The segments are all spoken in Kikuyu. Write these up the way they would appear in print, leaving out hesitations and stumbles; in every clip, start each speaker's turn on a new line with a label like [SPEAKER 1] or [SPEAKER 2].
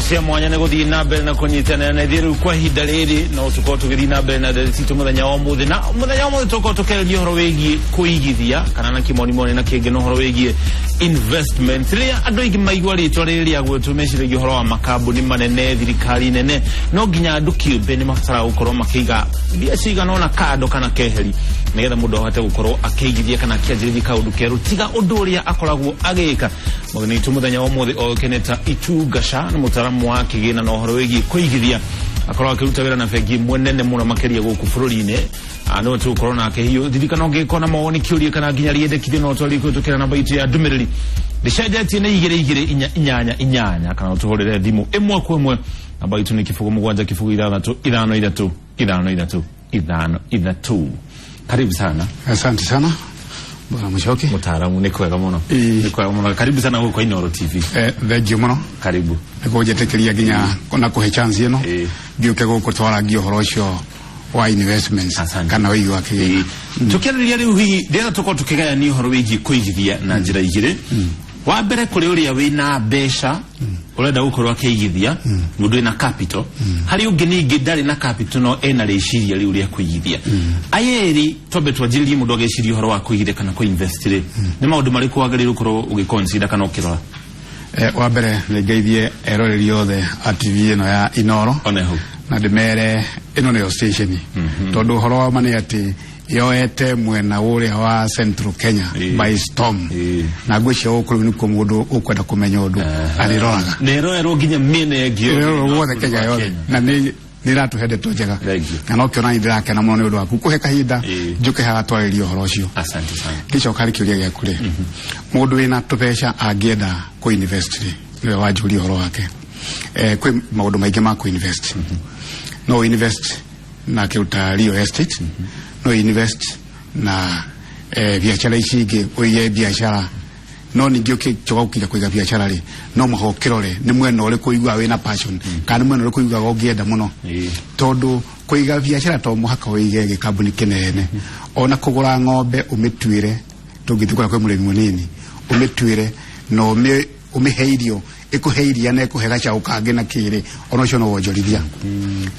[SPEAKER 1] Cia mwanya nĩ gũthiĩ na mbere na kũnyitanĩra na ithuĩ. Rĩu kwa ihinda rĩrĩ no tũkorwo tũgĩthiĩ na mbere na ndeto citũ mũthenya wa ũmũthĩ, na mũthenya wa ũmũthĩ tũkorwo tũkĩarĩria ũhoro wĩgiĩ kũigithia, kana na kĩmonimoni na kĩngĩ na ũhoro wĩgiĩ investment. Rĩrĩa andũ aingĩ maigua rĩtwa rĩrĩ rĩa gwĩtwo, meciragia ũhoro wa makambuni manene, thirikari nene, no nginya andũ kĩũmbe nĩ mabataraga gũkorwo makĩiga mbia cigana ũna kando kana keheri, nĩgetha mũndũ ahote gũkorwo akĩigithia kana akĩanjĩrĩria kaũndũ kerũ tiga ũndũ ũrĩa akoragwo agĩka. Mũgeni witũ mũthenya wa ũmũthĩ oĩkaine ta Itungasha, nĩ mũtaaramu wa kĩgĩna na ũhoro wĩgiĩ kũigithia. Akoragwo akĩruta wĩra na bengi ĩmwe nene mũno makĩria gũkũ bũrũri-inĩ. Nĩwe tũgũkorwo nake. Hiyo ririkana, ũngĩkorwo na mawoni, kĩũria kana nginya rĩendekithio, no twarie kũhĩtũkĩra namba itũ ya ndũmĩrĩri, ndĩcenjetie, nĩ 22488, kana ũtũhũrĩre thimũ ĩmwe kwa ĩmwe. Namba itũ nĩ 0706535353. Karibu sana.
[SPEAKER 2] Asante sana, Bwana Muchoki.
[SPEAKER 1] Mũtaaramu, nĩ kwega mũno. Nĩ kwega mũno, karibu sana gũkũ Inooro TV.
[SPEAKER 2] Thank you mũno.
[SPEAKER 1] Karibu.
[SPEAKER 2] Nĩ kũnjĩtĩkĩria nginya na kũhe chance ĩno ngĩũke gũkũ twarangie ũhoro ũcio wa investments
[SPEAKER 1] Asante.
[SPEAKER 2] kana ũigi wa kĩgĩna.
[SPEAKER 1] Tũkĩarĩrĩria rĩu, hihi ndĩrenda tũkorwo tũkĩgayania ũhoro wĩgiĩ kũigithia na njĩra igĩrĩ. Wa mbere, kũrĩ ũrĩa wĩna mbeca ũrenda gũkorwo akĩigithia, mũndũ wĩna capital. Harĩ ũngĩ ningĩ ndarĩ na capital no ena rĩciria rĩu rĩa kũigithia. Aya erĩ, twambe twanjĩrĩrie, mũndũ agĩciria ũhoro wa kũigithia kana kũinvest rĩ, nĩ maũndũ marĩkũ wagĩrĩirwo gũkorwo ũgĩconsider kana ũkĩrora?
[SPEAKER 2] Wa mbere nĩ ngeithie eroreri othe a TV ĩno ya Inooro
[SPEAKER 1] oneho
[SPEAKER 2] na ndĩmere ĩno nĩyo station, tondũ ũhoro wa ma nĩ atĩ yoete mwena ũrĩa wa Central Kenya by storm, na ngwĩciria gũkũ rĩu nĩkuo mũndũ ũkwenda kũmenya ũndũ arĩroraga.
[SPEAKER 1] Na ĩroerwo nginya mĩena ĩngĩ yothe.
[SPEAKER 2] Ĩrorwo guothe, Kenya yothe, na nĩ nĩ iratũhe ndeto njega.
[SPEAKER 1] Thank you.
[SPEAKER 2] Na no kĩona nĩ ndĩrakena mũno nĩ ũndũ waku kũhe kahinda njũke haha twarĩrie ũhoro ũcio.
[SPEAKER 1] Asante sana.
[SPEAKER 2] Ngĩcoka harĩ kĩũria gĩaku rĩ, mũndũ wĩna tũbeca angĩenda kũ-invest rĩ, nĩwe wanjũria ũhoro wake. Kwĩ maũndũ maingĩ ma kũ-invest. No invest na kĩruta real estate, no invest na biacara ici ingĩ, ũige biacara. No ningĩ ũkĩcoka gũkinya kũiga biacara rĩ, no mũhaka ũkĩrore nĩ mwena ũrĩkũ ũiguaga wĩna passion, kana nĩ mwena ũrĩkũ ũiguaga ũngĩenda mũno, tondũ kũiga biacara to mũhaka ũige gĩkambuni kĩnene. Ona kũgũra ng'ombe ũmĩtuĩre, tũngĩthiĩ kũrĩa kwĩ mũrĩmi mũnini, ũmĩtuĩre na ũmĩhe irio, ĩkũhe iria na ĩkũhe gacaũ kangĩ na kĩrĩ, ona ũcio no wonjorithia.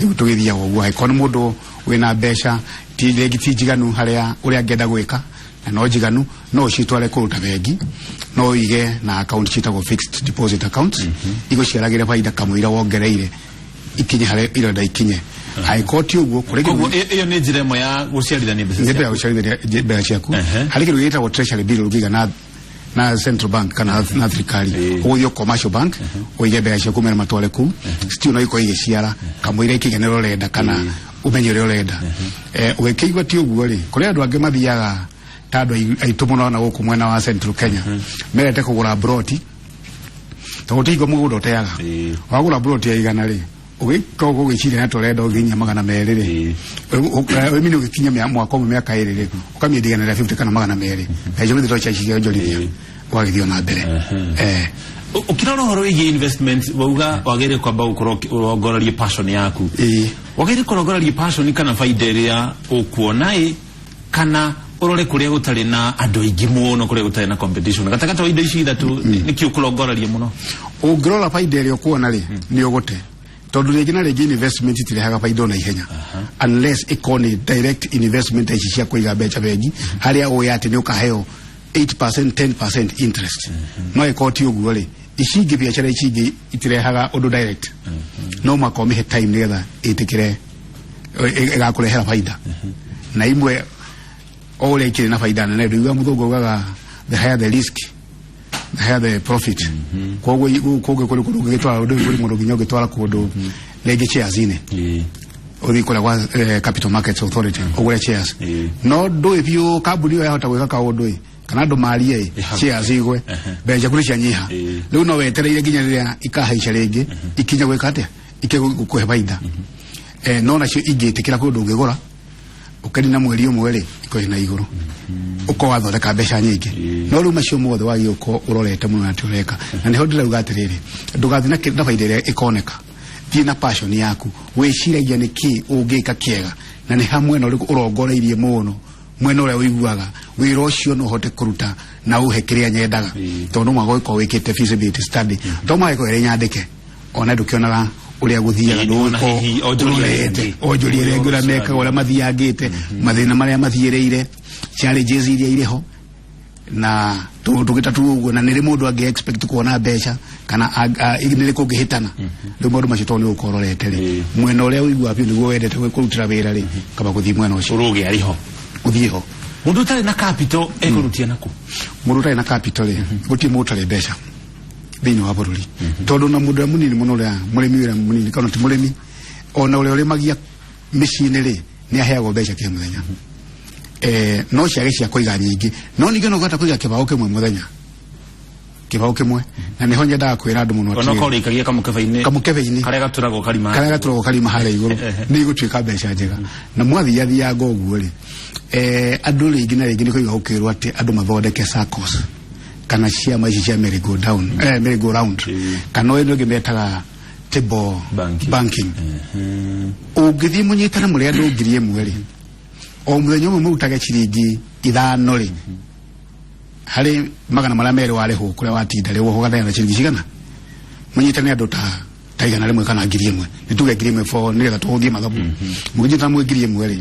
[SPEAKER 2] Rĩu tũgĩthiaga ũguo, angĩkorwo nĩ mũndũ wĩna mbeca ti rĩngĩ ti njiganu harĩa ũrĩa angĩenda gwĩka, na no njiganu, no ũcitware kũruta bengi, no ũige na account ciĩtagwo fixed deposit accounts, igũciaragĩre baida kamũira wongereire ikinye harĩa irenda ikinye. Angĩkorwo ti ũguo, kũrĩ
[SPEAKER 1] Koguo ĩyo nĩ njĩra ĩmwe ya gũciarithania mbeca
[SPEAKER 2] nĩ
[SPEAKER 1] ciaku.
[SPEAKER 2] mbere ya gũciarithania mbeca ciaku. Harĩ kĩndũ gĩtagwo treasury bill ũngĩiga na central bank kana na thirikari. Ũgũthiĩ o commercial bank, ũige mbeca ciaku, mere matware kũu, still no ikorwo igĩciara kamũira ikĩgĩa nĩ ũrenda kana ũmenye ũrĩa ũrenda. Ũgĩkĩigua ti ũguo rĩ, kũrĩ andũ angĩ mathiaga ta andũ aitũ mũno na gũkũ mwena wa Central Kenya, mendete kũgũra broti, tondũ ti hingo mũgũnda ũteaga. Wagũra broti ya 100 rĩ, ũgĩkorwo ũgĩciria na tũrenda ũgĩkinyia 200 rĩ, ũrĩmi nĩ ũgĩkinya mwaka ũmwe, mĩaka 2 rĩ, ũkamĩendia 150 kana 200, na icio githĩ to cia cionjorithia, ũgagĩthiĩ ona mbere.
[SPEAKER 1] Ũkĩrora ũhoro wĩgiĩ investment, wauga wagĩrĩire kwamba gũkorwo ũrongorerie passion yaku. Wagĩrĩire kũrongoreria passion kana baida ĩrĩa ũkuona ĩ, kana ũrore kũrĩa gũtarĩ na andũ aingĩ mũno, kũrĩa gũtarĩ na competition? Gatagatĩ wa indo ici ithatũ, nĩkĩ ũkũrongoreria mũno?
[SPEAKER 2] Ũngĩrora baida ĩrĩa ũkuona rĩ, nĩ ũgũte, tondũ rĩngĩ na rĩngĩ investment itirehaga baida ona ihenya, unless ĩkorwo nĩ direct investment ici cia kũiga mbeca bengi, harĩa ũĩ atĩ nĩ ũkaheo 8%, 10% interest. No ĩkorwo ti ũguo rĩ, ici ingĩ, biacara ici ingĩ itirehaga ũndũ direct. No mũhaka ũmĩhe time nĩgetha ĩtĩkĩre ĩgakũrehera baida, na imwe o ũrĩa ikĩrĩ na baida nene, ndũigua mũthũngũ augaga, "The higher the risk, the higher the profit." Koguo kũngĩ kũrĩ kũndũ ũngĩgĩtwara ũndũ ũyũ, kũrĩ mũndũ nginya ũngĩtwara kũndũ rĩngĩ shares-inĩ, ũthiĩ kũrĩa gwa Capital Markets Authority ũgũre shares, no ndũĩ biũ kambuni ĩyo yahota gwĩka kaũndũ ĩ, kana andũ marie ĩ, shares igwe, mbeca ciaku nĩ cianyiha. Rĩu no wetereire nginya rĩrĩa ikahaica rĩngĩ, ikinye gwĩka atĩa, ikinye gũkũhe baida. No nacio ingĩtĩkĩra kũndũ ũngĩgũra ũkanina mweri ũmwe rĩ, ikorwo na igũrũ, ũkorwo wathondeka mbeca nyingĩ. No rĩu macio mothe wagĩrĩirwo gũkorwo ũrorete mũno atĩ ũreka, na nĩho ndĩrauga atĩrĩrĩ, ndũgathiĩ na baida ĩrĩa ĩkoneka, thiĩ na passion yaku, wĩciragia nĩ kĩ ũngĩka kĩega, na nĩ ha mwena ũrĩkũ ũrongoreirie mũno, mwena ũrĩa ũiguaga wĩra ũcio no ũhote kũruta na ũhe kĩrĩa nyendaga, tondũ no mũhaka ũgĩkorwo wĩkĩte feasibility study, to mũhaka ĩkorwo ĩrĩ nyandĩke. Ona ndũkĩonaga ũrĩa gũthiaga.
[SPEAKER 1] Ĩĩ, nĩwona hihi onjoria
[SPEAKER 2] ũrorete
[SPEAKER 1] rĩngĩ.
[SPEAKER 2] onjoria rĩngĩ ũrĩa mekaga, ũrĩa mathiangĩte, mathĩna marĩa mathiĩrĩire, challenges iria irĩ ho na tũndũ tũngĩ ta tu ũguo, na nĩ rĩ mũndũ angĩ expect kuona mbeca kana nĩ rĩ kũngĩhĩtana. Rĩu maũndũ macio tondũ nĩ ũgũkorwo ũrorete rĩ, mwena ũrĩa ũiguaga biũ nĩguo wendete kũrutĩra wĩra rĩ, kaba gũthiĩ mwena ũcio.
[SPEAKER 1] Ũrũge arĩ ho.
[SPEAKER 2] Ũthiĩ ho.
[SPEAKER 1] Mũndũ ũtarĩ na capital ekũrutia naku?
[SPEAKER 2] Mũndũ ũtarĩ na capital rĩ, gũtirĩ mũndũ ũtarĩ mbeca thĩinĩ wa bũrũri, tondũ na mũndũ ũrĩa mũnini mũno, ũrĩa mũrĩmi, ũrĩa mũnini kana ti mũrĩmi, ona ũrĩa ũrĩmagia mĩciĩ-inĩ rĩ, nĩ aheagwo mbeca kĩa mũthenya. No ciage cia kũiga nyingĩ, no ningĩ no ũkahota kũiga kĩbaũ kĩmwe mũthenya, kĩbaũ kĩmwe, na nĩho nyendaga kwĩra andũ mũno
[SPEAKER 1] ona
[SPEAKER 2] atĩrĩrĩ,
[SPEAKER 1] korwo ikagia kamũkebe-inĩ,
[SPEAKER 2] kamũkebe-inĩ
[SPEAKER 1] karĩa gaturagwo karima,
[SPEAKER 2] karĩa gaturagwo karima harĩa igũrũ, nĩ igũtuĩka mbeca njega. Na mwathiathianga ũguo rĩ, andũ rĩngĩ na rĩngĩ nĩ kũigua gũkĩrwo atĩ andũ mathondeke SACCOs kana ciama ici cia merry go down, merry go round, kana ũyũ ũngĩ metaga table
[SPEAKER 1] banking.
[SPEAKER 2] Banking. Ũngĩthiĩ mũnyitane mũrĩ andũ 1,000 rĩ, o mũthenya ũmwe mũrutage ciringi 5 rĩ, harĩ 200 warĩhwo kũrĩa watinda rĩ, ũgathayana ciringi cigana? Mũnyitane andũ ta 100 kana 1,000, nĩ tuge 1,000 for nĩgetha tũhũthie mathabu. Mũngĩnyitana mwĩ 1,000 rĩ,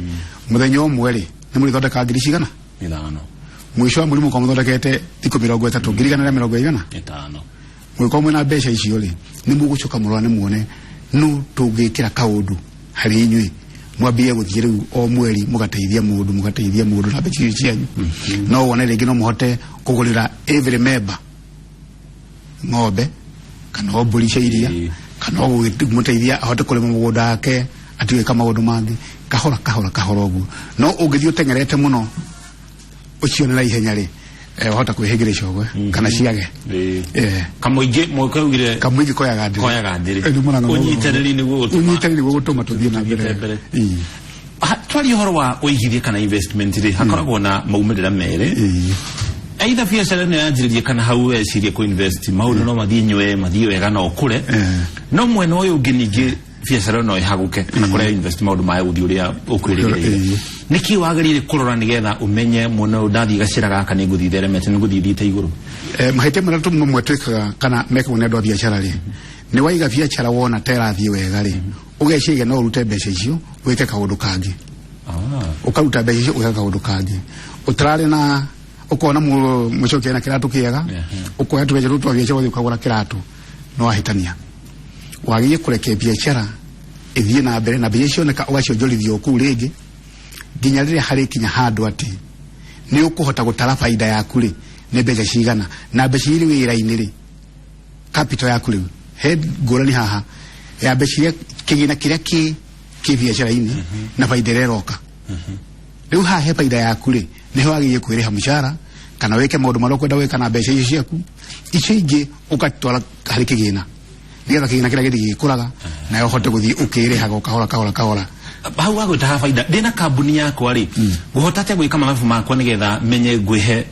[SPEAKER 2] mũthenya ũmwe rĩ, nĩ mũrĩthondeka ngiri cigana?
[SPEAKER 1] 5.
[SPEAKER 2] Mũico wa mweri mũkorwo mũthondekete thikũ 30 ngiri 150.
[SPEAKER 1] 5.
[SPEAKER 2] Mũgĩkorwo mwĩna mbeca icio rĩ, nĩ mũgũcoka mũrorane muone no tũngĩkĩra kaũndũ harĩ inyuĩ mwambie gũthiĩ rĩu o mweri mũgateithia mũndũ, mũgateithia mũndũ na mbeca icio cianyu. No wone rĩngĩ no mũhote kũgũrĩra every member ng'ombe kana o mbũri cia iria, kana o mũteithia ahote kũrĩma mũgũnda wake atige gwĩka maũndũ mangĩ kahora kahora kahora ũguo. No ũngĩthiĩ ũteng'erete mũno ũcione na ihenya rĩ, wahota kwĩhĩngĩrĩca ũgwe kana ciage.
[SPEAKER 1] Kamũingĩ mwakaugire.
[SPEAKER 2] Kamũingĩ koyaga ndĩrĩ.
[SPEAKER 1] Koyaga ndĩrĩ.
[SPEAKER 2] Nĩ mũrang'o.
[SPEAKER 1] Ũnyitanĩri nĩguo gũtũma
[SPEAKER 2] ũnyitanĩri nĩguo gũtũma tũthiĩ na
[SPEAKER 1] tũthiĩte
[SPEAKER 2] mbere.
[SPEAKER 1] Mbere. Twaria ũhoro wa ũigithia kana investment rĩ, hakoragwo na maumĩrĩra merĩ. Either biacara ĩno yanjĩrĩrie kana hau wecirie kũ invest, maũndũ no mathiĩ nywe mathiĩ wega na ũkũre. No mwena ũyũ ũngĩ ningĩ biacara no ĩhagũke kana kũrĩa invest maũndũ maya gũthiĩ ũrĩa ũkwĩrĩgĩrĩire. Nĩkĩ wagĩrĩire kũrora nĩgetha ũmenye mwena ũyũ ndathiĩ gacĩra gaka nĩ ngũthiĩ theremete, nĩ ngũthiĩ thiĩte igũrũ?
[SPEAKER 2] Mahĩtia marĩa mamwe twĩkaga kana mekagwo nĩ andũ a biacara rĩ, nĩ waiga biacara wona ta ĩrathiĩ wega rĩ, ũgeciria no ũrute mbeca icio wĩke kaũndũ kangĩ. Ũkaruta mbeca icio ũgeka kaũndũ kangĩ ũtararĩ na ũkona mũcokia na kĩratũ kĩega. Ũkoya tũbeca tũtũ twa biacara ũgathiĩ ũkagũra kĩratũ, no wahĩtania. Wagĩrĩire kũreke biacara ĩthiĩ na mbere na mbeca cioneka ũgacionjorithia o kũu rĩngĩ nginya rĩrĩa harĩkinya handũ atĩ nĩ ũkũhota gũtara baida yaku rĩ nĩ mbeca cigana na mbeca irĩ wĩra-inĩ rĩ, capital yaku rĩu he ngũrani haha ya mbeca iria kĩgĩna kĩrĩa kĩ biacara-inĩ na baida ĩrĩa ĩroka. Rĩu haha he baida yaku rĩ, nĩho wagĩrĩire kwĩrĩha mũcara kana wĩke maũndũ marĩa ũkwenda gwĩka na mbeca icio ciaku. Icio ingĩ ũgatwara harĩ kĩgĩna nĩgetha kĩgĩna kĩrĩa gĩthiĩ gĩkũraga nawe ũhote gũthiĩ ũkĩrĩhaga o kahora kahora kahora.
[SPEAKER 1] Hau wagwĩta ha baida, ndĩna kambuni yakwa rĩ, ngũhota atĩa gwĩka mathabu makwa nĩgetha menye ngwĩhe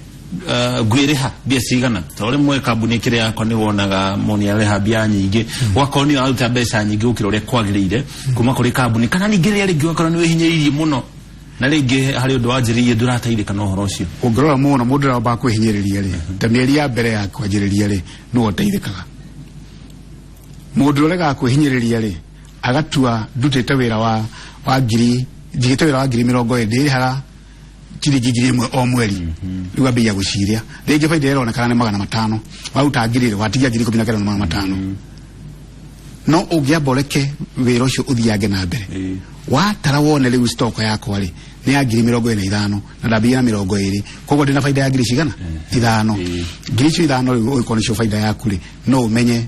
[SPEAKER 1] ngwĩrĩha mbia cigana? Tondũ rĩmwe kambuni ĩkĩrĩ yakwa nĩ wonaga mũndũ arĩha mbia nyingĩ, ũgakorwo nĩ ũraruta mbeca nyingĩ gũkĩra ũrĩa kwagĩrĩire kuma kũrĩ kambuni, kana ningĩ rĩrĩa rĩngĩ ũgakorwo nĩ wĩhinyĩrĩirie mũno na rĩngĩ harĩ ũndũ wanjĩrĩirie ndũrateithĩka na ũhoro ũcio.
[SPEAKER 2] Ũngĩrora mũno mũndũ ũrĩa wambaga kwĩhinyĩrĩria rĩ, ta mĩeri ya mbere ya kwanjĩrĩria rĩ, nĩwe ũteithĩkaga. Mũndũ ũrĩa ũregaga kwĩhinyĩrĩria rĩ, agatua ndutĩte wĩra wa ngiri, njigĩte wĩra wa 20,000, ndĩrĩhaga ciringi 1,000 o mweri, rĩu ambia gũciria rĩngĩ baida ĩronekana nĩ 500, waruta ngiri rĩ, watigia 19,500. No ũngĩamba ũreke wĩra ũcio ũthiange na mbere, watara wone rĩu stock yakwa rĩ nĩ ya 45,000 na ndambia na 20, koguo ndĩna baida ya ngiri cigana? 5. Ngiri icio 5 rĩu ũgĩkorwo nĩcio baida yaku rĩ, no ũmenye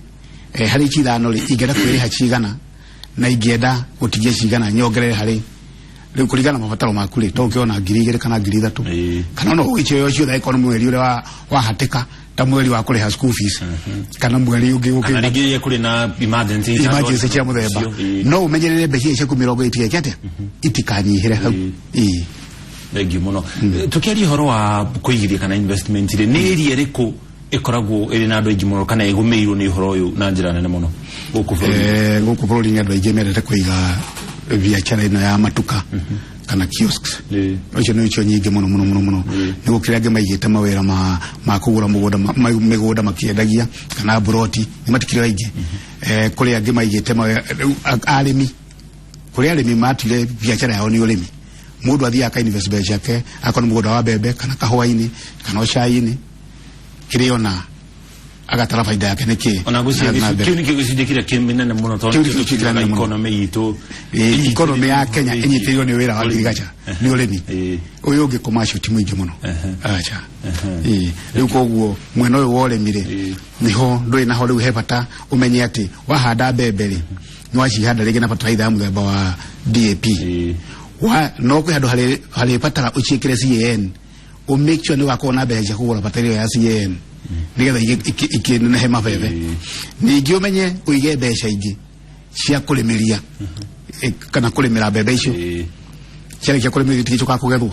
[SPEAKER 2] harĩ ici 5 rĩ, ingĩenda kwĩrĩha cigana na ingĩenda gũtigia cigana nyongerere harĩ rĩu kũringana na mabataro maku rĩ, to ũkĩona 2,000 kana 3,000, kana no ũgĩcioyo ciothe angĩkorwo nĩ mweri ũrĩa wahatĩka ta mweri wa kũrĩha school fees kana mweri ũngĩ
[SPEAKER 1] kana
[SPEAKER 2] ũkĩenda
[SPEAKER 1] rĩngĩ rĩrĩa kũrĩ na emergency
[SPEAKER 2] emergency cia mũthemba.
[SPEAKER 1] Ũcio.
[SPEAKER 2] No ũmenyerere mbeca icio ciaku 20 itigeke atĩa, itikanyihĩre hau.
[SPEAKER 1] Thengiũ mũno. Tũkĩaria ũhoro wa kũigithia kana investment rĩ, nĩ area ĩrĩkũ ĩkoragwo ĩrĩ na andũ aingĩ mũno kana ĩgũmĩirwo nĩ ũhoro ũyũ na njĩra nene mũno gũkũ bũrũri?
[SPEAKER 2] Gũkũ bũrũri-inĩ andũ aingĩ mendete kũiga biacara ĩno ya matuka. Kana kiosks.
[SPEAKER 1] Ĩĩ.
[SPEAKER 2] Icio nĩ icio nyingĩ mũno mũno mũno mũno.
[SPEAKER 1] Ĩĩ.
[SPEAKER 2] Nĩ gũkĩrĩ angĩ maigĩte mawĩra ma kũgũra mũgũnda mĩgũnda makĩendagia kana buroti, nĩ matikĩrĩ aingĩ. Kũrĩ angĩ maigĩte mawĩra rĩu, arĩmi, kũrĩ arĩmi matuire biacara yao nĩ ũrĩmi. Mũndũ athiaga aka invest mbeca ciake, akorwo nĩ mũgũnda wa mbembe kana kahũa-inĩ kana cai-inĩ, kĩrĩa ona agatara baida yake nĩ kĩ.
[SPEAKER 1] Ona ngwĩciria
[SPEAKER 2] Na mbere.
[SPEAKER 1] kĩu nĩkĩo gĩcunjĩ kĩrĩa kĩnene mũno, tondũ
[SPEAKER 2] Kĩu nĩkĩo kĩrĩa kĩnene mũno.
[SPEAKER 1] economy itũ.
[SPEAKER 2] Economy ya Kenya ĩnyitĩrĩirwo nĩ wĩra wa ngirigaca, nĩ ũrĩmi. Ũyũ ũngĩ commercial ti mũingĩ mũno, acha. Rĩu koguo mwena ũyũ wa ũrĩmi rĩ, nĩho ndũrĩ naho. Rĩu he bata ũmenye atĩ wahanda mbembe rĩ, nĩ wacihanda rĩngĩ na bataraitha ya mũthemba wa DAP, wa no kwĩ handũ harĩ batara ũciĩkĩre CAN, ũ make sure nĩ ũgakorwo na mbeca cia kũgũra bataraitha ya CAN nĩgetha ikĩnenehe mabebe. Ningĩ ũmenye ũige mbeca ingĩ cia kũrĩmĩria, kana kũrĩmĩra mbembe icio. Ciarĩkia kũrĩmĩra itigĩcokaga kũgethwo,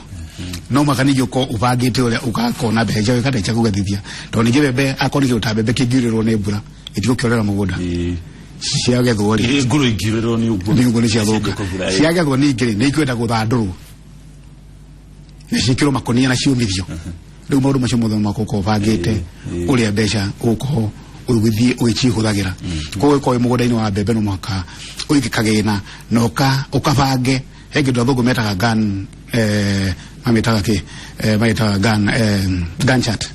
[SPEAKER 2] no mwaka ningĩ ũkorwo ũbangĩte ũrĩa ũgakorwo na mbeca cia gwĩka cia kũgethithia, tondũ ningĩ mbembe akorwo nĩ kĩndũ ta mbembe kĩngiurĩrwo nĩ mbura itigũkĩorera mũgũnda ciagethwo rĩ.
[SPEAKER 1] Ngũrũ ingĩurĩrwo nĩ ũguo.
[SPEAKER 2] Nĩ ũguo nĩ ciathũka.
[SPEAKER 1] Ciangĩkũbura, ĩĩ.
[SPEAKER 2] Ciagethwo ningĩ rĩ, nĩ ikwenda gũthandũrwo na ciĩkĩrwo makũnia na ciũmithio. Rĩu maũndũ macio mothe makũkorwo ũbangĩte ũrĩa mbeca ũgũkorwo ũgĩthiĩ ũgĩcihũthagĩra. Koguo ĩkorwo wĩ mũgũnda-inĩ wa mbembe, no mũhaka ũige kagĩna na ũkabange. He kĩndũ athũngũ metaga gun, mamĩtaga kĩ, magĩtaga gun chart.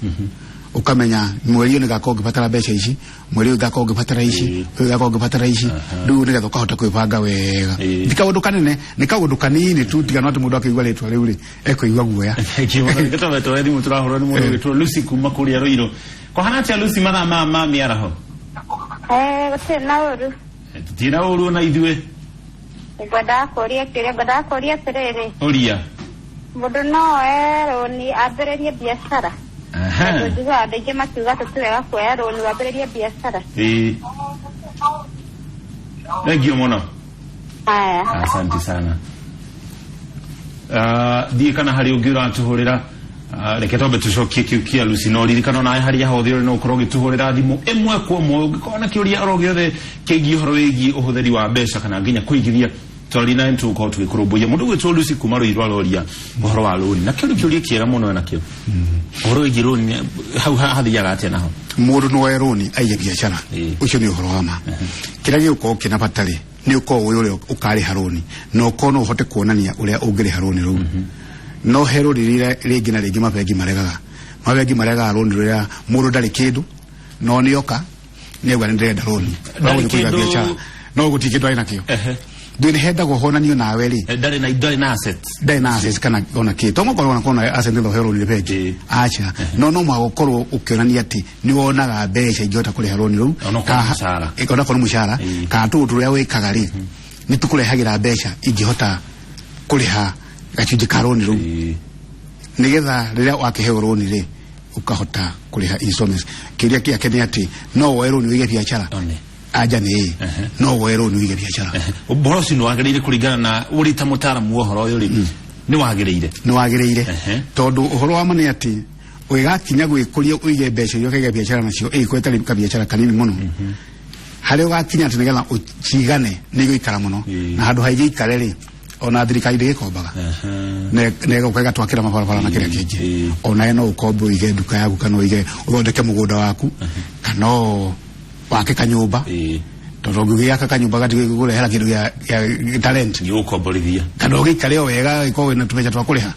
[SPEAKER 2] Ũkamenya mweri ũyũ nĩgakorwo ngĩbatara mbeca ici, mweri ũyũ ngakorwo ngĩbatara ici, ũyũ ngakorwo ngĩbatara ici, rĩu nĩgetha ũkahota kwĩbanga wega. Ti kaũndũ kanene, nĩ kaũndũ kanini tu, tiga no atĩ mũndũ akĩigua rĩtwa rĩu rĩ, ekũigua guoya.
[SPEAKER 1] Gĩtome twoe thimũ, tũrahũrwo nĩ mũndũ wĩtwo Lucy kuma kũrĩa Rũirũ. Kwahana atĩa Lucy mathaa ma mĩaraho?
[SPEAKER 3] Gũtirĩ na ũru.
[SPEAKER 1] Tũtirĩ na ũru ona ithuĩ.
[SPEAKER 3] Ngwendaga kũria kĩũria, ngwendaga kũria atĩrĩrĩ,
[SPEAKER 1] ũria.
[SPEAKER 3] Mũndũ no oe rũni ambĩrĩrie biacara? Tondũ njiguaga andũ aingĩ makiuga atĩ ti wega kuoya rũni wambĩrĩrie biacara.
[SPEAKER 1] Ĩĩ, thank you mũno.
[SPEAKER 3] Haya.
[SPEAKER 1] Asante sana. Thiĩ kana harĩ ũngĩ ũratũhũrĩra. Reke twambe tũcokie kĩu kĩa Lucy, no ririkana onawe harĩa hothe ũrĩ no ũkorwo ũgĩtũhũrĩra thimũ ĩmwe kwa ĩmwe ũngĩkorwo na kĩũria oro gĩothe kĩgiĩ ũhoro wĩgiĩ ũhũthĩri wa mbeca kana nginya kũigithia. Twari nawe tũgũkorwo tũgĩkũrũmbũiya. Mũndũ ũgwĩtwo Lucy kuma Rũirũ aroria ũhoro wa rũni, na kĩu nĩ kĩũria kĩega mũno nakĩo, ũhoro wĩgiĩ rũni hau hathiaga atĩa naho?
[SPEAKER 2] Mũndũ no oe rũni aige biacara. Ũcio nĩ ũhoro wa ma. Kĩrĩa gĩgũkorwo kĩna bata rĩ, nĩ ũkorwo ũĩ ũrĩa ũkarĩha rũni, na ũkorwo no ũhote kuonania ũrĩa ũngĩrĩha rũni rũu. No he rũni rĩrĩa rĩngĩ na rĩngĩ mabengi maregaga, rũni rũrĩa mũndũ ndarĩ kĩndũ, no nĩoka nĩauga nĩ ndĩrenda rũni
[SPEAKER 1] Ndarĩ
[SPEAKER 2] rwa gũthiĩ kũiga
[SPEAKER 1] kĩndũ.
[SPEAKER 2] biacara, no gũtirĩ kĩndũ arĩ nakĩo. Ndũĩ nĩ hendagwo honanio nawe rĩ.
[SPEAKER 1] Ndarĩ na assets.
[SPEAKER 2] Ndarĩ na assets kana ona kĩ, to mũkorwo ona kona asset nĩ ũheo rũni nĩ bengi. Acha, no mũhaka ũkorwo ũkĩonania atĩ nĩ wonaga mbeca ingĩhota kũrĩha rũni rũu.
[SPEAKER 1] Onokorwo nĩ mũcara.
[SPEAKER 2] Onokorwo nĩ mũcara, kana tũũndũ tũrĩa wĩkaga rĩ, nĩ tũkũrehagĩra mbeca ingĩhota kũrĩha gacunjĩ ka rũni rũu, nĩgetha rĩrĩa wakĩheo rũni rĩ, ũkahota kũrĩha installments. Kĩũria gĩake nĩ atĩ no woe rũni ũige biacara?
[SPEAKER 1] One.
[SPEAKER 2] Anja nĩ ĩĩ, no woe rũni ũige biacara.
[SPEAKER 1] Ũhoro ũcio nĩ wagĩrĩire kũringana na ũrĩ ta mũtaaramu wa ũhoro ũyũ rĩ, nĩ wagĩrĩire?
[SPEAKER 2] Nĩ wagĩrĩire, tondũ ũhoro wa ma nĩ atĩ ũgĩgakinya gwĩkũria ũige mbeca iria ũkaiga biacara nacio, ĩgĩkorwo ĩtarĩ kabiacara kanini mũno, harĩa ũgakinya atĩ nĩgetha ũcigane nĩ igũikara mũno. Na handũ haingĩ ikare rĩ, ona thirikari ndĩgĩkombaga na ĩgoka ĩgatwakĩra mabarabara na kĩrĩa kĩngĩ. Onawe no ũkombe ũige nduka yaku, kana ũige ũthondeke mũgũnda waku, kana wake kanyũmba, tondũ ũngĩgĩaka kanyũmba gatigũkũrehera kĩndũ gĩa talent.
[SPEAKER 1] Gĩgũkomborithia.
[SPEAKER 2] Kana ũgĩikare o wega, gĩkorwo wĩna tũbeca twa kũrĩha.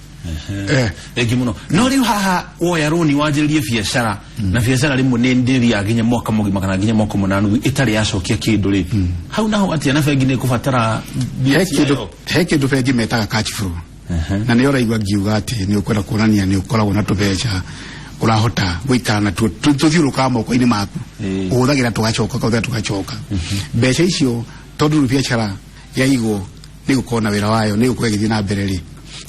[SPEAKER 1] Thengi mũno. No rĩu haha woya rũni wanjĩrĩrie biacara, na biacara rĩmwe nĩ ndĩthiaga nginya mwaka mũgima kana nginya mwaka mũnanu ĩtarĩ yacokia kĩndũ rĩ, hau naho atĩa, na bengi nĩ ĩkũbatara mbia
[SPEAKER 2] He kĩndũ
[SPEAKER 1] ciayo?
[SPEAKER 2] He kĩndũ bengi metaga cash flow, na nĩ ũraigua ngiuga atĩ nĩ ũkwenda kuonania nĩ ũkoragwo na tũbeca ũrahota gũikara natuo tũthiũrũrũkaga moko-inĩ maku, ũhũthagĩra tũgacoka, ũkahũthĩra tũgacoka. Mbeca icio, tondũ rĩu biacara yaigwo nĩ gũkorwo na wĩra wayo, nĩ gũkorwo ĩgĩthiĩ na mbere rĩ,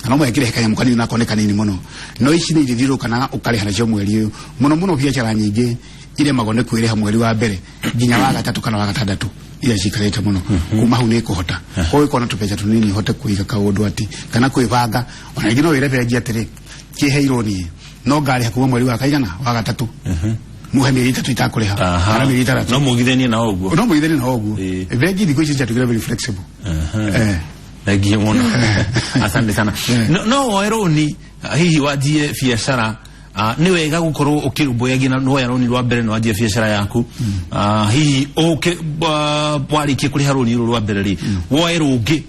[SPEAKER 2] na no mũhaka ĩkĩrehe kanyamũ kanini, nako nĩ kanini mũno, no ici nĩ ithiũrũrũka na ũkarĩha nacio mweri ũyũ. Mũno mũno biacara nyingĩ iremagwo nĩ kwĩrĩha mweri wa mbere nginya wa gatatũ kana wa gatandatũ, iria cikarĩte mũno. Kuma hau nĩ ĩkũhota. Koguo ĩkorwo na tũbeca tũnini ũhote kũiga kaũndũ atĩ kana kwĩbanga. Ona rĩngĩ no wĩre bengi atĩrĩ, kĩheirwo niĩ no ngarĩha kuma mweri wa kaigana wa gatatũ, muhe mĩeri 3 itakũrĩha kana mĩeri 6.
[SPEAKER 1] No mũgithanie nao ũguo?
[SPEAKER 2] No mũgithanie na ũguo. Bengi thikũ ici ciatuĩkire very flexible.
[SPEAKER 1] Thengiũ mũno, asante sana. No woe rũni hihi wanjie biacara? Nĩ wega gũkorwo ũkĩrũmbũyagia na woya rũni rwa mbere na wanjie biacara yaku, hihi ũke warĩkia kũrĩha rũni rũrũ rwa mbere rĩ, woe rũngĩ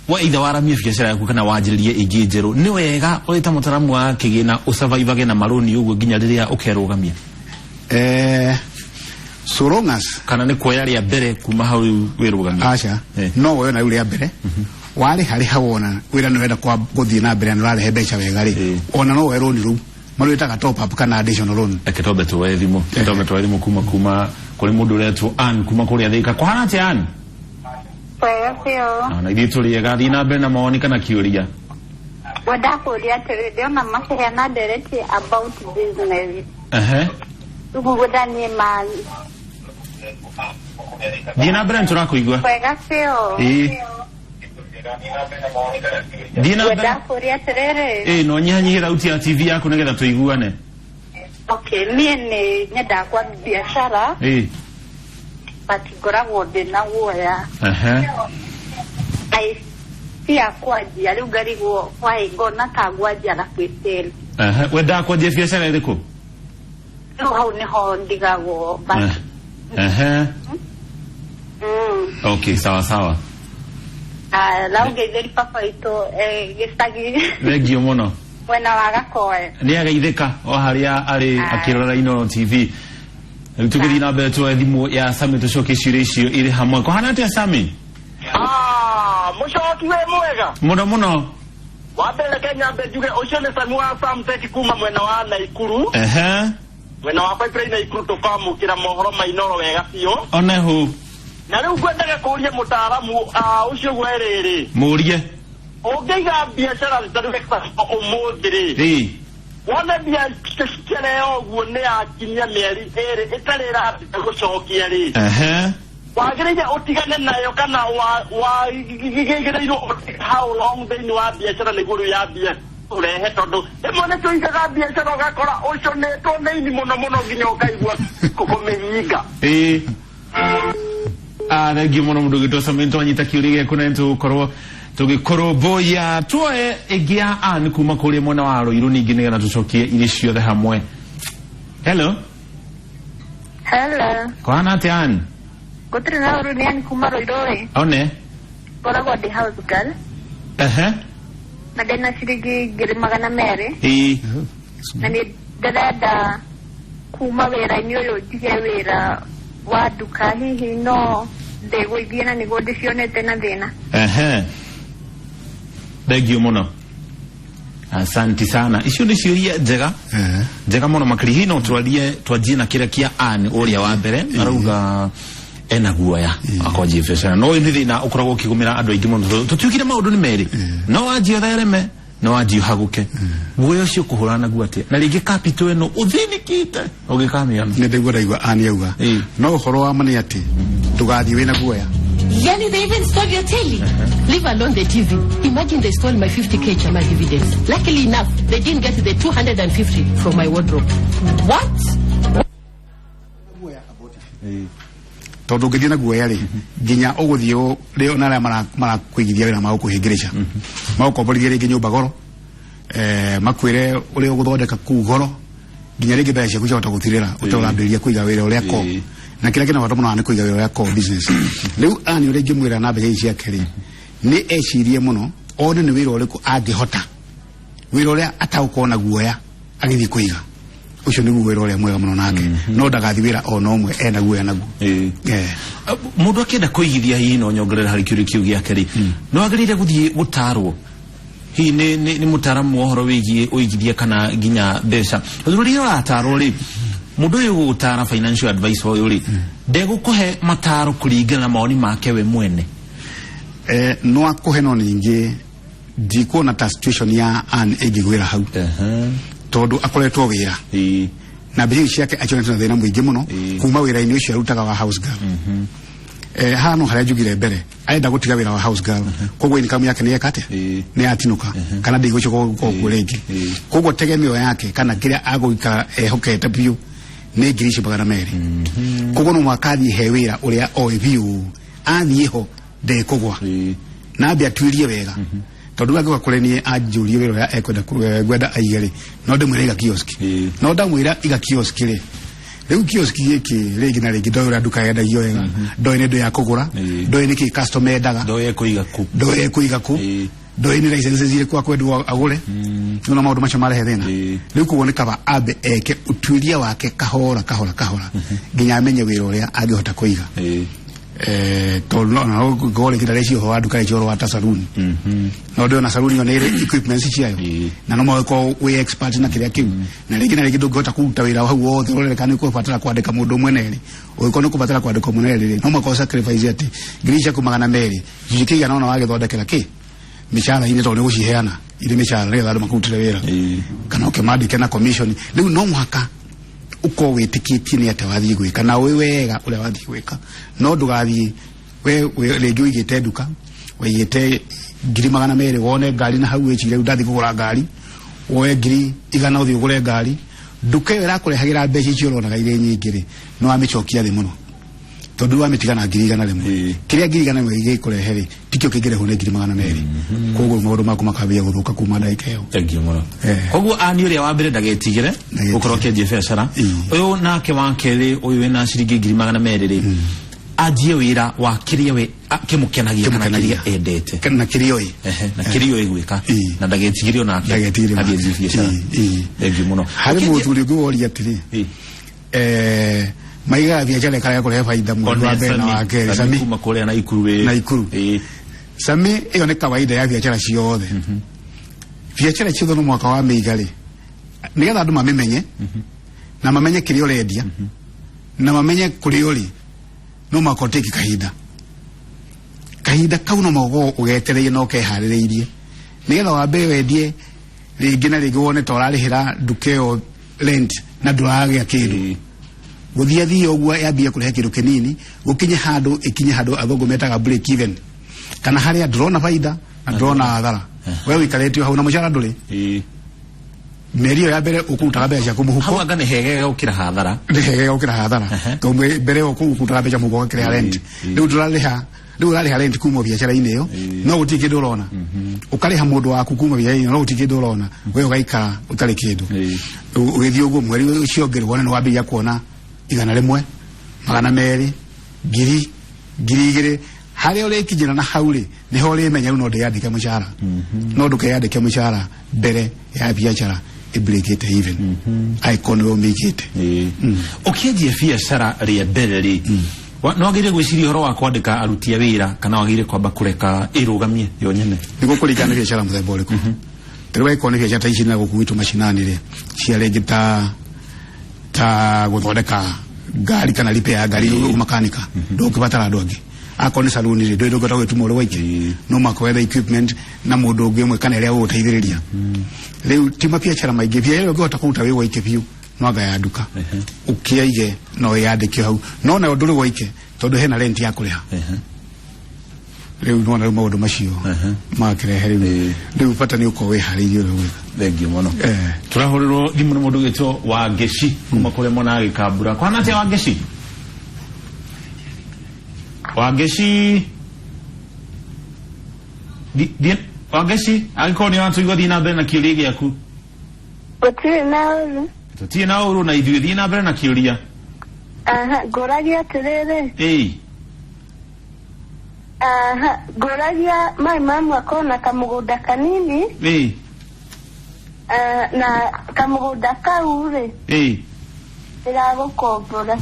[SPEAKER 1] wa either waramie biacara yaku kana wanjĩrĩrie ĩngĩ njerũ. Nĩ wega ũrĩ ta mũtaramu wa kĩgĩna ũsurvivage na marũni ũguo nginya rĩrĩa ũkerũgamia?
[SPEAKER 2] So long as
[SPEAKER 1] Kana nĩ kuoya rĩa mbere kuma hau rĩu wĩrũgamia?
[SPEAKER 2] Aca. No woe na rĩu rĩa mbere warĩha rĩha, wona wĩra nĩ wenda gũthiĩ na mbere na ũrarehe mbeca wega rĩ, ona no woe rũni rũu marwĩtaga top up kana additional loan.
[SPEAKER 1] Reke twambe tuoe thimũ, twambe tuoe thimũ kuma kũrĩ mũndũ ũretwo Ann kuma kũrĩa Thĩka. Kũhana atĩa, Ann?
[SPEAKER 3] Wega biũ.
[SPEAKER 1] Na ithuĩ tũrĩ ega. Thiĩ na mbere na mawoni kana kĩũria.
[SPEAKER 3] Wenda kũria atĩrĩ, ndĩrona makĩheana ndereti about business. Rĩu ngwenda niĩ ma
[SPEAKER 1] Thiĩ na mbere, nĩtũrakũigua.
[SPEAKER 3] Wega biũ.
[SPEAKER 1] Ĩĩ, thiĩ na mbere.
[SPEAKER 3] Ngwenda kũria atĩrĩrĩ.
[SPEAKER 1] Ĩĩ, no nyihanyihie thauti ya TV yaku nĩgetha tũiguane.
[SPEAKER 3] Okay, niĩ nĩ nyendaga kwa biacara, but ngoragwo ndĩna guoya. I fear kwanjia, rĩu ngarigwo why ngona ta ngwanjia na kwĩfail.
[SPEAKER 1] Wendaga kwanjia biacara ĩrĩkũ?
[SPEAKER 3] Rĩu hau nĩho ndigagwo, but
[SPEAKER 1] Okay, sawa sawa.
[SPEAKER 3] Na ũngeithĩri baba witũ gĩcagi
[SPEAKER 1] Thengiũ mũno.
[SPEAKER 3] mwena wa Gakoe.
[SPEAKER 1] Nĩ ageithĩka o harĩa arĩ akĩrora Inooro TV. Rĩu tũgĩthiĩ na mbere tuoe thimũ ya Sami, tũcoke ciũria icio irĩ hamwe. Kũhana atĩa, Sami?
[SPEAKER 4] Ah, mũcoki, wĩ mwega?
[SPEAKER 1] Mũno mũno.
[SPEAKER 4] Wa mbere Kenya mbe njuge ũcio nĩ Sami wa Samtech kuma mwena wa Naikuru. Mwena wa Pipeline Naikuru, tũkamũkĩra mohoro ma Inooro wega biũ.
[SPEAKER 1] Onehu.
[SPEAKER 4] Na rĩu ngwendaga kũũria mũtaaramu ũcio gwe rĩrĩ.
[SPEAKER 1] Mũrie.
[SPEAKER 4] Ũngĩiga biacara ta rĩu ũmũthĩ rĩ, wone biacara ĩyo ũguo nĩ yakinyia mĩeri 2 ĩtarĩ ĩrambia gũcokia rĩ, wagĩrĩire ũtigane nayo kana wagĩrĩirwo how long thĩinĩ wa biacara nĩguo rĩu yambie ũrehe? Tondũ rĩmwe nĩ tũigaga biacara ũgakora ũconĩtwo nĩ ini mũno mũno nginya ũkaigua kũmĩhinga.
[SPEAKER 1] Ĩĩ, thengiũ mũno mũndũ ũgĩtwo Sami, twanyita kĩũria gĩaku na nĩtũgũkorwo tũgĩkũrũmbũiya. Tuoe ĩngĩ ya Ann kuma kũrĩa mwena wa Rũirũ ningĩ nĩgetha tũcokie irĩ ciothe hamwe. Hello.
[SPEAKER 3] Hello.
[SPEAKER 1] Kũhana atĩa, Ann?
[SPEAKER 3] Gũtirĩ na ũru, nĩ Ann kuma Rũirũ ĩ.
[SPEAKER 1] One.
[SPEAKER 3] Ngoragwo ndĩ house girl na ndĩna ciringi 200,000 na nĩ ndĩrenda kuma wĩra-inĩ ũyũ, ndige wĩra wa nduka, hihi no ndĩgũithie na nĩguo ndĩcionete na thĩna?
[SPEAKER 1] Thengiũ mũno, asanti sana. Icio nĩ ciũria njega, njega mũno makĩria. Hihi no twarie, twanjie na kĩrĩa kĩa Ann ũrĩa wa mbere arauga ena guoya akwanjia biacara. No ũyũ nĩ thĩna ũkoragwo ũkĩgũmĩra andũ aingĩ mũno, tondũ tũtuĩkire maũndũ nĩ merĩ, no wanjie ũthereme, no wanjie ũhagũke. Guoya ũcio ũkũhũrana naguo atĩa, na rĩngĩ capital ĩno ũthĩnĩkĩte ũgĩkamĩona?
[SPEAKER 2] Nĩ ndaigua, ndaigua ani auga. No ũhoro wa ma nĩ atĩ ndũgathiĩ wĩna guoya.
[SPEAKER 5] Yani they even stole your telly. Leave alone the TV. Imagine they stole my 50K Chama dividends. Luckily enough, they didn't get the 250 from my wardrobe. What?
[SPEAKER 2] Tondũ ũngĩthiĩ na guoya rĩ, nginya ũgũthiĩ rĩo na arĩa marakũigithia wĩra magũkũhĩngĩrĩca, magũkomborithia rĩngĩ nyũmba goro, makwĩre ũrĩa ũgũthondeka kũu goro, nginya rĩngĩ mbeca ciaku ciahota gũthirĩra ũtarambĩrĩria kũiga wĩra ũrĩa ko na kĩrĩa kĩna bata mũno nĩ kũiga wĩra ũrĩa core business. Rĩu ani ũrĩa ingĩmwĩra na mbeca ici ciake rĩ, nĩ ecirie mũno one nĩ wĩra ũrĩkũ angĩhota, wĩra ũrĩa atagũkorwo na guoya agĩthiĩ kũiga. Ũcio nĩguo wĩra ũrĩa mwega mũno nake, no ndagathiĩ wĩra ona ũmwe ena guoya naguo.
[SPEAKER 1] Mũndũ akĩenda kũigithia, hihi no nyongerere harĩ kĩũria kĩu gĩake rĩ, no agĩrĩire gũthiĩ gũtarwo hihi nĩ mũtaaramu wa ũhoro wĩgiĩ ũigithia kana nginya mbeca? Tondũ rĩrĩa ũratarwo rĩ, mũndũ ũyũ ũgũgũtara, financial advice ũyũ rĩ, ndegũkũhe mataro kũringana na mawoni make we mwene.
[SPEAKER 2] No akũhe, no ningĩ ndikuona ta situation ya Ann ĩngĩgwĩra hau, tondũ akoretwo wĩra na mbeca ici ciake acionete na thĩna mũingĩ mũno kuma wĩra-inĩ ũcio arutaga wa house girl. Haha no harĩa njugire mbere arenda gũtiga wĩra wa house girl, koguo income yake nĩ yeka atĩa? Nĩ yatinũka kana ndĩgũcoka gũkorwo kuo rĩngĩ. Koguo tegemeo yake kana kĩrĩa agũikara ehokete biũ nĩ 200,000. Koguo no mũhaka athiĩ he wĩra ũrĩa oĩ biũ, athiĩ ho ndekũgwa. Na ambe atuĩrie wega, tondũ angĩũka kũrĩ niĩ anjũrie wĩra ũrĩa ekwenda ngwenda aige rĩ, no ndĩmwĩre iga kiosk. No ndamwĩra iga kiosk rĩ, rĩu kiosk gĩkĩ rĩngĩ na rĩngĩ ndoĩ ũrĩa nduka yendagio wega, ndoĩ nĩ indo ya kũgũra, ndoĩ nĩkĩ customer endaga,
[SPEAKER 1] ndoĩ ekũiga kũ,
[SPEAKER 2] ndoĩ ekũiga kũ, ndoĩ nĩ licenses irĩkũ akwendwo agũre. Nĩwona maũndũ macio marehe thĩna. Rĩu koguo nĩ kaba ambe eke ũtuĩria wake kahora kahora kahora nginya amenye wĩra ũrĩa angĩhota kũiga. Tondũ no ngorwo rĩngĩ ndareciria ũhoro wa nduka, reciria ũhoro wa ta saruni, no ndĩona saruni ĩyo nĩ ĩrĩ equipments ciayo, na no mũhaka ũkorwo wĩ expert na kĩrĩa kĩu, na rĩngĩ ndũngĩhota kũruta wĩra hau wothe ũrereka nĩ kũbatara kwandĩka mũndũ ũmwe na erĩ. Ũngĩkorwo nĩ kũbatara kwandĩka ũmwe na erĩ rĩ, no mũhaka sacrifice atĩ ngiri ciaku 200 gĩcunjĩ kĩigana ũna wagĩthondekera kĩ mĩcara-inĩ, tondũ nĩ gũciheana irĩ mĩcara nĩgetha andũ makũrutĩre wĩra, kana ũkĩmandĩke na commission. Rĩu no mũhaka ukorwo wĩtĩkĩtie nĩ atĩa wathiĩ gwĩka na wĩ wega ũrĩa wathiĩ gwĩka, no ndũgathiĩ we rĩngĩ ũigĩte nduka, waigĩte ngiri 200, wone ngari na hau wĩcirie rĩu ndathiĩ kũgũra ngari, woe ngiri 100 ũthiĩ ũgũre ngari. Nduka ĩyo ĩrakũrehagĩra mbeca icio ũronaga irĩ nyingĩ rĩ, no wamĩcokia thĩ mũno, tondũ wamĩtiga na ngiri 100. Kĩrĩa ngiri 100 gĩkũrehe rĩ, tikĩo kĩngĩrehwo nĩ ngiri 200. Koguo maũndũ maku makambia gũthũka kuma ndagĩka ĩyo.
[SPEAKER 1] Thank you mũno. Koguo ani ũrĩa wa mbere ndagetigĩre gũkorwo akĩanjia biacara. Ũyũ nake wa kerĩ, ũyũ wĩna ciringi ngiri 200 rĩ, anjie wĩra wa kĩrĩa we kĩmũkenagia kana kĩrĩa endete
[SPEAKER 2] na kĩrĩa oĩ.
[SPEAKER 1] Na kĩrĩa oĩ gwĩka, na ndagetigĩre onake
[SPEAKER 2] Ndagetigĩre
[SPEAKER 1] athiĩ anjie biacara. Thank you mũno.
[SPEAKER 2] Harĩ mũthuri ũngĩ woria atĩrĩ, maigaga biacara ĩkarega kũrehe baida mweri wa mbere na wa kerĩ.
[SPEAKER 1] Sami kuma kũrĩa Naikuru wĩ
[SPEAKER 2] Naikuru. Sami, ĩyo nĩ kawaida ya biacara ciothe. Biacara ciothe no mwaka wa mĩiga rĩ, nĩgetha andũ mamĩmenye na mamenye kĩrĩa ũrendia na mamenye kũrĩa ũrĩ, no mũhaka ũtĩke kahinda. Kahinda kau no mũhaka ũgetereire na ũkeharĩrĩirie nĩgetha wambe wendie rĩngĩ na rĩngĩ, wone ta ũrarĩhĩra nduka ĩyo rent na ndũragĩa kĩndũ. Gũthiĩ thiĩ ũguo yambie kũrehe kĩndũ kĩnini, gũkinye handũ, ĩkinye handũ athũngũ metaga break even, kana harĩa ndũrona baida na ndũrona hathara, we ũikarĩte o hau na mũcara ndũrĩ. Mĩeri ĩyo ya mbere ũkũrutaga mbeca ciaku mũhuko.
[SPEAKER 1] Hau anga nĩ hegega gũkĩra hathara.
[SPEAKER 2] Nĩ hegega gũkĩra hathara, tondũ mbere ĩyo ũkũrutaga mbeca mũhuko ũgakĩrĩha rent. Rĩu ndũrarĩha, rĩu ũrarĩha rent kuma biacara-inĩ ĩyo, no gũtirĩ kĩndũ ũrona. Ũkarĩha mũndũ waku kuma biacara-inĩ, no gũtirĩ kĩndũ ũrona, we ũgaikara ũtarĩ kĩndũ. Ũgĩthiĩ ũguo mweri ũcio ũngĩ wone nĩ wambĩrĩria kuona 100, 200, ngiri, 2000, harĩa ũrĩkinyĩra na hau rĩ, nĩho ũrĩmenya rĩu no ndĩyandĩke mũcara. No ndũkeyandĩke mũcara mbere ya biacara ĩbreakĩte even, angĩkorwo nĩwe ũmĩigĩte.
[SPEAKER 1] Ũkĩanjia biacara rĩa mbere rĩ, nĩ wagĩrĩire gwĩciria ũhoro wa kwandĩka aruti a wĩra, kana wagĩrĩire kwamba kũreka ĩrũgamie yo nyene?
[SPEAKER 2] Nĩguo kũringana nĩ biacara mũthemba ũrĩkũ. Rĩu angĩkorwo nĩ biacara ta ici na gũkũ gwitũ macinani rĩ, cia rĩngĩ ta gũthondeka ngari kana repair ya ngari, makanika, ndũngĩbatara andũ angĩ. Akorwo nĩ saluni rĩ, ndũĩ ndũngĩhota gwĩtuma ũrĩ waike, no mũhaka wethe equipment na mũndũ ũngĩ ũmwe kana ĩrĩa ũgũteithĩrĩria. Rĩu ti mabiacara maingĩ, biacara ũngĩhota kũruta wĩ waike biũ no anga ya nduka ũkĩaige no ĩyandĩke hau, no nayo ndũrĩ waike tondũ hena rent ya kũrĩha. Rĩu nĩwona rĩu maũndũ macio makĩrehe rĩu bata nĩ ũkorwo wĩharĩirie ũrĩa ũgwĩka.
[SPEAKER 1] Thank you mũno. Tũrahũrĩrwo thimũ nĩ mũndũ ũgwĩtwo Wangeci kuma kũrĩa mwena wa Gĩkambura. Kwana atĩa Wangeci? Wangeci, Wangeci, angĩkorwo nĩ ũratũigua, thiĩ na mbere na kĩũria gĩaku.
[SPEAKER 3] Gũtirĩ na ũru.
[SPEAKER 1] Tũtirĩ na ũru na ithuĩ, thiĩ na mbere na kĩũria.
[SPEAKER 3] Aha, ngũragia atĩrĩrĩ. Aha, ngũragia mai mamu akorwo na kamũgũnda kanini. Na kamũgũnda kau rĩ, ndĩragũkombora.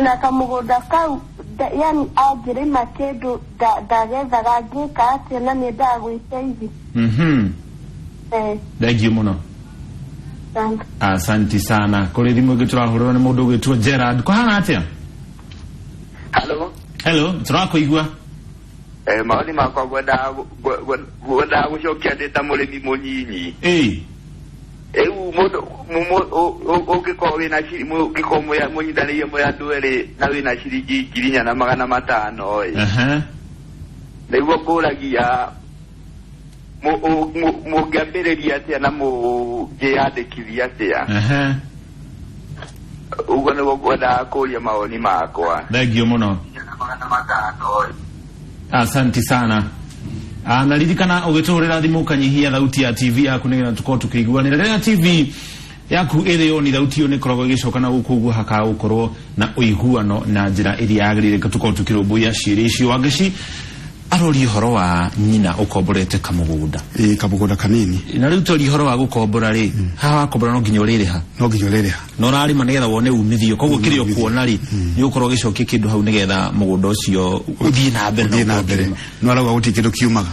[SPEAKER 3] Na kamũgũnda kau yani angĩrĩma kĩndũ ndagethaga ngĩka atĩa, na nĩendaga gwĩteithia.
[SPEAKER 1] Thank you mũno. Asante sana. Kũrĩ thimũ ĩngĩ tũrahũrĩrwo nĩ mũndũ ũgwĩtwo Gerard. Kũhana atĩa?
[SPEAKER 6] Hello.
[SPEAKER 1] Hello, tũrakũigua.
[SPEAKER 6] Maoni makwa ngwendaga gũcokia ndĩ ta mũrĩmi mũnyinyi. Rĩu mũndũ ũngĩkorwo wĩna ũngĩkorwo mũnyitanĩire mwĩ andũ erĩ na wĩna ciringi 4,500 ĩ. Nĩguo ngũragia mũngĩambĩrĩria atĩa na mũngĩyandĩkithia atĩa? Ũguo nĩguo ngwendaga kũria mawoni makwa.
[SPEAKER 1] Thank you mũno.
[SPEAKER 6] 500.
[SPEAKER 1] Asante sana. Na ririkana ũgĩtũhũrĩra thimũ ũkanyihia thauti ya TV yaku nĩgetha tũkorwo tũkĩiguanĩra. Rĩrĩa TV yaku ĩrĩ on, thauti ĩyo nĩkoragwo ĩgĩcoka na gũkũ ũguo hakaga gũkorwo na ũiguano na njĩra ĩrĩa yagĩrĩire tũkorwo tũkĩrũmbũiya ciĩrĩ icio. Wangeci arori ũhoro wa nyina ũkomborete kamũgũnda.
[SPEAKER 2] Ĩĩ, kamũgũnda kanini.
[SPEAKER 1] Na rĩu twaria ũhoro wa gũkombora rĩ, haha wakombora no nginya ũrĩrĩha.
[SPEAKER 2] No nginya ũrĩrĩha.
[SPEAKER 1] Na ũrarĩma nĩgetha wone umithio, koguo kĩrĩa ũkuona rĩ, nĩ ũgũkorwo ũgĩcokia kĩndũ hau nĩgetha mũgũnda ũcio ũthiĩ na mbere.
[SPEAKER 2] Ũthiĩ na mbere. No arauga gũtirĩ kĩndũ kiumaga.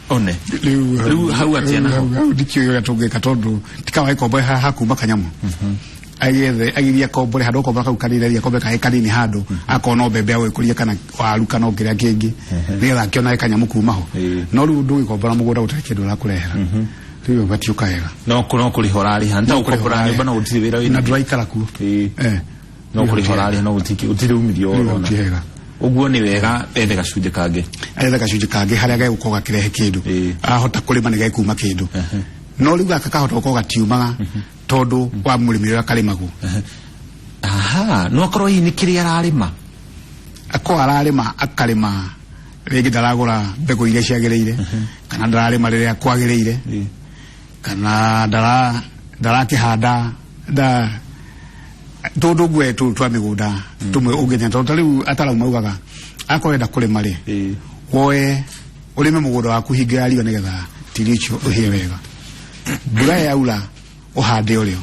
[SPEAKER 1] One. Rĩu hau atĩa naho?
[SPEAKER 2] Hau ndikĩũĩ ũrĩa tũngĩka tondũ tikawa gĩkombo hakuma kanyamũ. Agethe agithia kombore handũ kombora kau kanini, athia kombore kahe kanini handũ akorwo no mbembe agũgĩkũria kana waru kana kĩrĩa kĩngĩ nĩgetha akĩonage kanyamũ kuma ho. No rĩu ndũgĩkombora mũgũnda gũtarĩ kĩndũ ũrakũrehera, rĩu gatiũka wega.
[SPEAKER 1] No kũrĩha ũrarĩha, nĩ ta gũkombora nyũmba no gũtirĩ wĩra wĩna.
[SPEAKER 2] Na ndũraikara kuo.
[SPEAKER 1] No kũrĩha ũrarĩha no gũtirĩ umithio ũrona. Ũguo nĩ wega ethe gacunjĩ kangĩ.
[SPEAKER 2] Ethe gacunjĩ kangĩ harĩa gegũkorwo gakĩrehe kĩndũ. Ahota kũrĩma nĩ gekuma kĩndũ. No rĩu gaka kahota gũkorwo gatiumaga tondũ wa mũrĩmi ũrĩa karĩmagwo.
[SPEAKER 1] Aha, no akorwo hihi nĩ kĩrĩa ararĩma.
[SPEAKER 2] Akorwo ararĩma akarĩma rĩngĩ ndaragũra mbegũ iria ciagĩrĩire, kana ndararĩma rĩrĩa kwagĩrĩire, kana ndarakĩhanda tondũ ngwe twa mĩgũnda tũmwe ũngĩnya tondũ ta rĩu ataaramu maugaga akorwo wenda kũrĩma rĩ, woe ũrĩme mũgũnda waku hingo ya riũa nĩgetha tĩri ũcio ũhĩe wega. Mbura yaura ũhande ũrĩo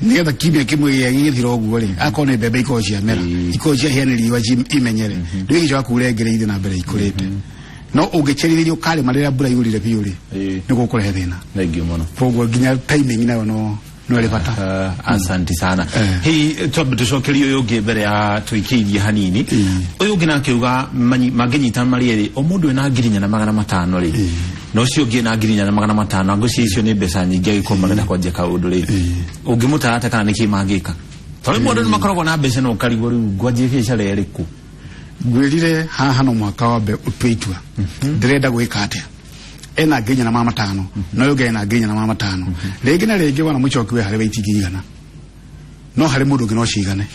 [SPEAKER 2] nĩgetha kiumia kĩmwe gĩgĩthira ũguo rĩ, akorwo nĩ mbembe ikorwo ciamera, ikorwo ciahĩa nĩ riũa imenyere, rĩu igĩcoka kuura ĩngĩ ithiĩ na mbere ikũrĩte. No ũngĩcerithĩria ũkarĩma rĩrĩa mbura yurire biũ rĩ, nĩ gũkũrehe thĩna.
[SPEAKER 1] Thengiũ mũno.
[SPEAKER 2] Koguo nginya timing nayo no ĩrĩ bata.
[SPEAKER 1] Asante sana. Hihi twambe tũcokerie ũyũ ũngĩ mbere ya tũikĩirie hanini. Ũyũ ũngĩ nake uga mangĩnyitana marĩ erĩ, o mũndũ ena 4,500 rĩ, na ũcio ũngĩ ena 4,500, ngwĩciria icio nĩ mbeca nyingĩ angĩkorwo marenda kwanjia kaũndũ rĩ, ũngĩmũtarata kana nĩkĩ mangĩka? Tondũ rĩmwe andũ nĩmakoragwo na mbeca no ũkarigwo rĩu ngwanjie biacara ĩrĩkũ.
[SPEAKER 2] Ngwĩrire haha no mũhaka wambe ũtue itua. Ndĩrenda gwĩka atĩa? Ena 4,500, na ũyũ ũngĩ ena 4,500. Rĩngĩ na rĩngĩ wana mũcoki we harĩ we itingĩigana, no harĩ mũndũ ũngĩ no cigane.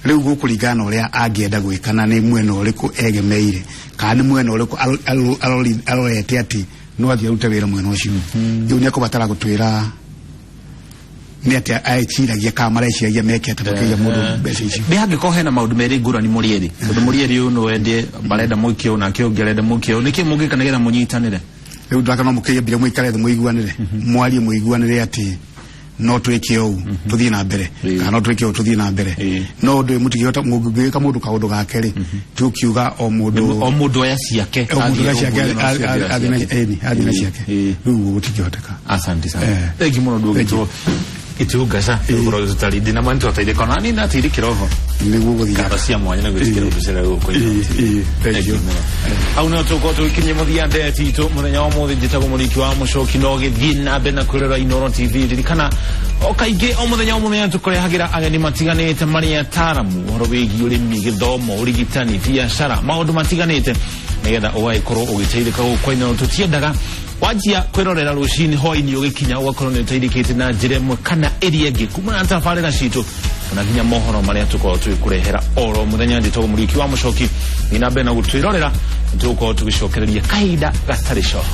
[SPEAKER 2] Rĩu gũkũringana na ũrĩa angĩenda gwĩka na nĩ mwena ũrĩkũ egemeire, kana nĩ mwena ũrĩkũ arorete atĩ no athiĩ arute wĩra mwena ũcio. Rĩu nĩ ekũbatara gũtwĩra nĩ atĩa eciragia kana mareciragia meke atĩa makĩiga mũndũ mbeca icio.
[SPEAKER 1] Nĩ hangĩkorwo hena maũndũ merĩ ngũrani mũrĩ erĩ, tondũ mũrĩ erĩ ũyũ no wende marenda mũikie ũyũ nake ũngĩ arenda mũikie ũyũ, nĩkĩ mũngĩka nĩgetha mũnyitanĩre?
[SPEAKER 2] Rĩu ndaka no mũkĩambire mũikare thĩ mũiguanĩre, mwarie mũiguanĩre atĩ no twĩke ũũ tũthiĩ na mbere, kana no twĩke ũũ tũthiĩ na mbere. No ũndũ mũtingĩhota mũngĩgĩka mũndũ kaũndũ gake rĩ, tũkiuga o mũndũ
[SPEAKER 1] oya ciake,
[SPEAKER 2] o mũndũ oya ciake athiĩ na ciake, rĩu gũtingĩhoteka.
[SPEAKER 1] Asante sana. Thengiũ mũno ndũgĩtwo Gĩtũngaca gũkorwo gĩtũtarĩ ndĩ na ma nĩtwateithĩka ona niĩ ndateithĩkĩra oho.
[SPEAKER 2] Nĩguo gũthiaga.
[SPEAKER 1] Ngatho cia mwanya na gwĩtĩkĩra gũtũcerera gũkũ.
[SPEAKER 2] Thengiũ.
[SPEAKER 1] Hau nĩho tũgũkorwo tũgĩkinyia mũthia ndeto itũ mũthenya wa ũmũthĩ. Njĩtagwo Mũriki wa Mũcoki, no gĩthiĩ na mbere na kwĩrora Inooro TV. Ririkana o kaingĩ o mũthenya o mũthenya tũkũrehagĩra ageni matiganĩte marĩ ataaramu ũhoro wĩgiĩ ũrĩmi, gĩthomo, ũrigitani, biacara, maũndũ matiganĩte nĩgetha ũgagĩkorwo ũgĩteithĩka gũkũ Inooro. Tũtiendaga wanjia kwĩrorera rũcinĩ hwaĩ-inĩ ũgĩkinya ũgakorwo nĩ ũteithĩkĩte na njĩra ĩmwe kana ĩrĩa ĩngĩ kumana na tabarĩra citũ kana nginya mohoro marĩa tũkoragwo tũgĩkũrehera oro mũthenya. Njĩtagwo Mũriki wa Mũcoki, thiĩ na mbere na gũtwĩrorera, nĩtũgũkorwo tũgĩcokereria kahinda gatarĩ coho.